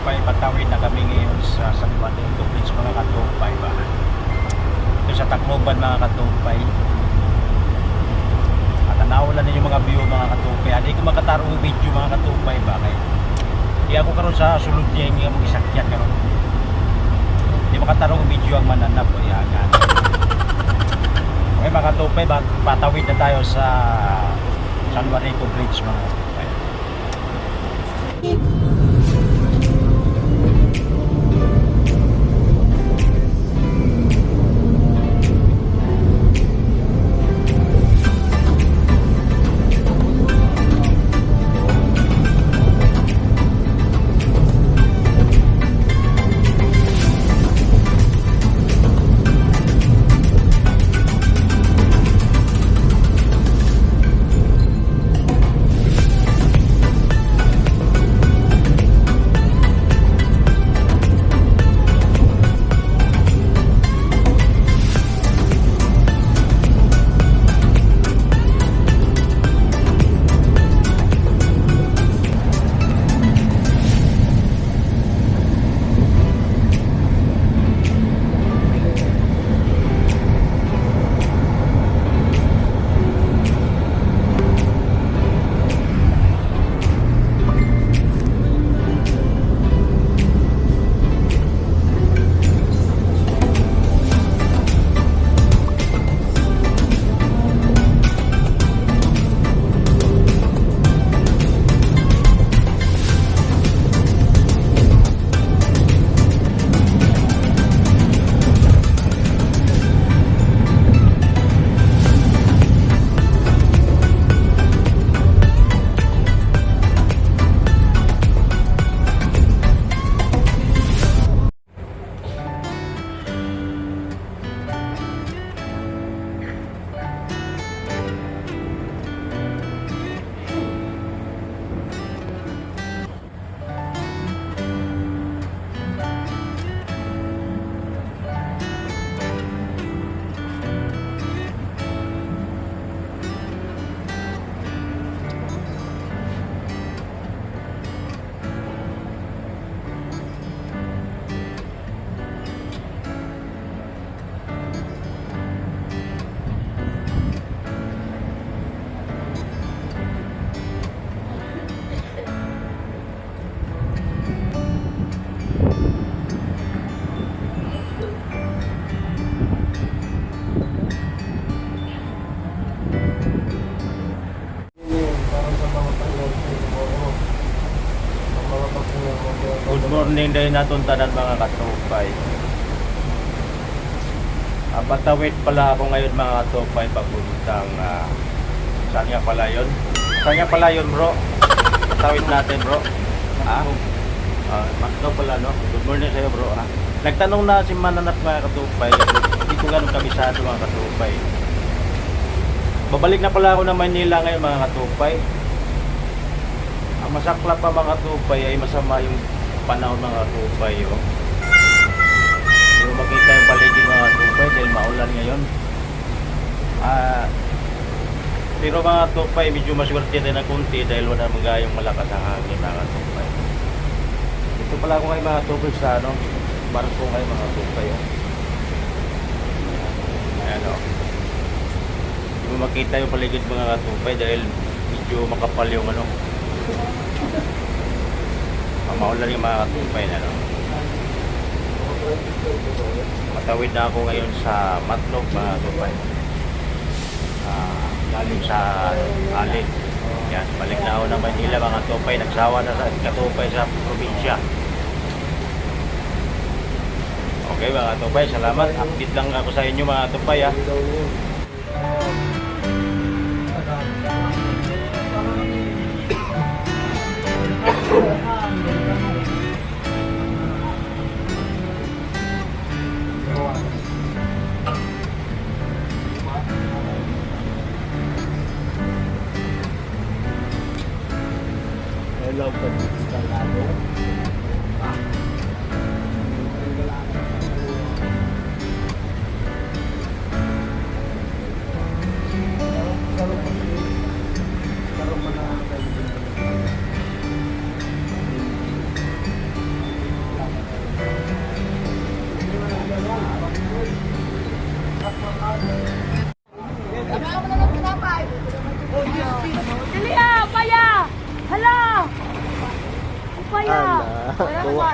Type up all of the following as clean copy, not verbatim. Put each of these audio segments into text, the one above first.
Katupay, patawid na kami ngayon sa San Juanito Bridge, mga katupay ba. Ito sa Tacloban, mga katupay. At tanaw lang ninyo mga view, mga katupay. Hindi ko makatarong video, mga katupay ba kay di ako karon sa sulod niya nga mong isakyan karon. Di makatarong video ang mananap o ihagan. Okay, mga katupay, patawid na tayo sa San Juanito Bridge, mga katupay. Good morning din naton tanan, mga katupay. Patawid pala ako ngayon, mga katupay, papuntang saan nga pala yun? Saan nga pala yun, bro? Patawid natin, bro. Ah? Matno pala, no? Good morning sa'yo, bro. Ah. Nagtanong na si Mananap, mga katupay. Hindi ko ganun kabisado, mga katupay. Babalik na pala ako ng Manila ngayon, mga katupay. Ang masaklap pa, mga katupay, ay masama yung panahon, mga katupay. Oh. Hindi mo makita yung paligid, mga katupay, dahil maulan ngayon. Ah, pero mga katupay, medyo maswerte din ng kunti dahil wala naman gayong malakas ang hangin, mga katupay. Ito pala ako ngayon, mga katupay, sa ano, barko ngayon, mga katupay. Oh. Ayan o. Hindi mo makita yung paligid, mga katupay, dahil medyo makapal yung ano. Ang maulan yung mga katupay na no. Matawid na ako ngayon sa Matnog, mga katupay. Galing sa Alin. Yan, balik na ako ng Manila, mga katupay. Nagsawa na sa katupay sa probinsya. Okay, mga katupay, salamat. Update lang ako sa inyo, mga katupay, ah. I love that instalado. Kuha.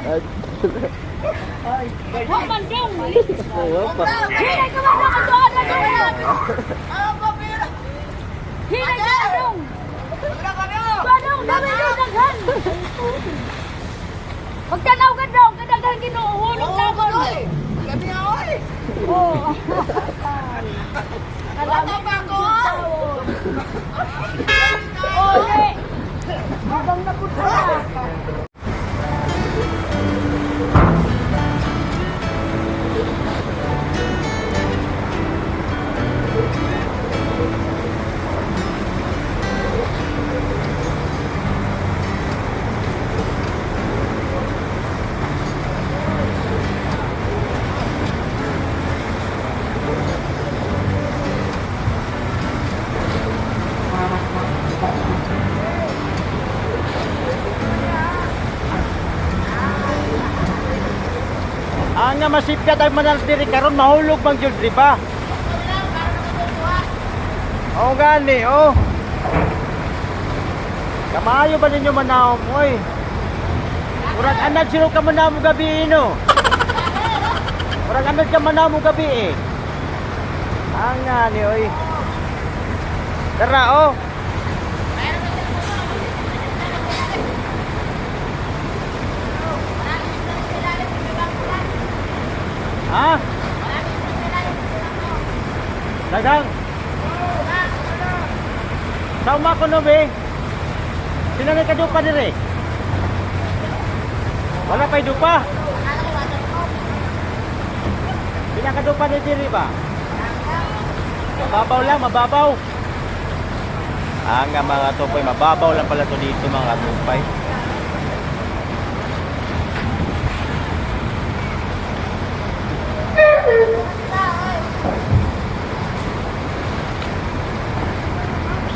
Wa man dong. Kuha pa. Hinay ka man ako doon na dong. Hinay ka man dong. Dong, dami dong daghan. Pagtanaw ka dong, kadaghan Ginoo hulog na ako. Oh. Bata pa ako. Oh, eh. Habang napunta na. Ang nga masipyat ay manal diri karon mahulog bang jud di ba? Oo gani, oh. Kamayo ba ninyo manawom, oy? Murag anad sino ka manawom gabi no? Murag anad ka manawom gabi eh. Ang nga ni, oy. Tara, oh. Ha? Dagang. Sama ko no be. Sino na kadupa dire? Wala pa'y dupa. Pinakadupa ni diri ba? Mababaw lang, mababaw. Ang nga mga tupay, mababaw lang pala to dito mga tupay.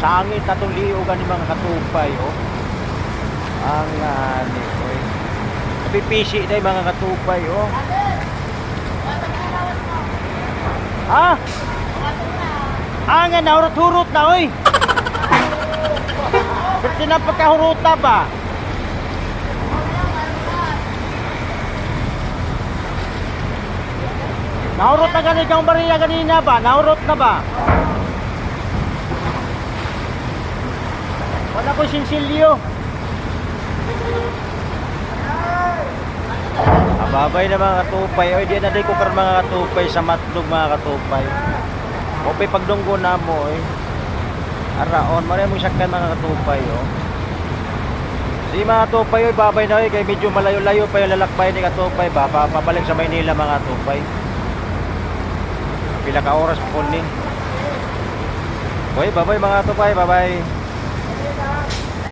Sangit atong liog ani mga katupay oh. Ang ani oy. Napipisi na yung mga katupay oh. Ha? Ang nga nahurot-hurot na oy. Pero tinapagkahuruta ba? Nahurot na ganit kang bariya ganina ba? Nahurot na ba? Wala ko sinsilyo. Ababay na mga katupay. Oy, di na di ko karon mga katupay sa matlog mga katupay. Opay pagdunggo na mo oy. Araon, mara mo sakyan mga katupay oh. Si mga katupay oy, babay na oy kay medyo malayo-layo pa yung lalakbay ni katupay ba pabalik sa Maynila mga katupay. Pila ka oras po ni. Hoy, babay mga katupay, babay.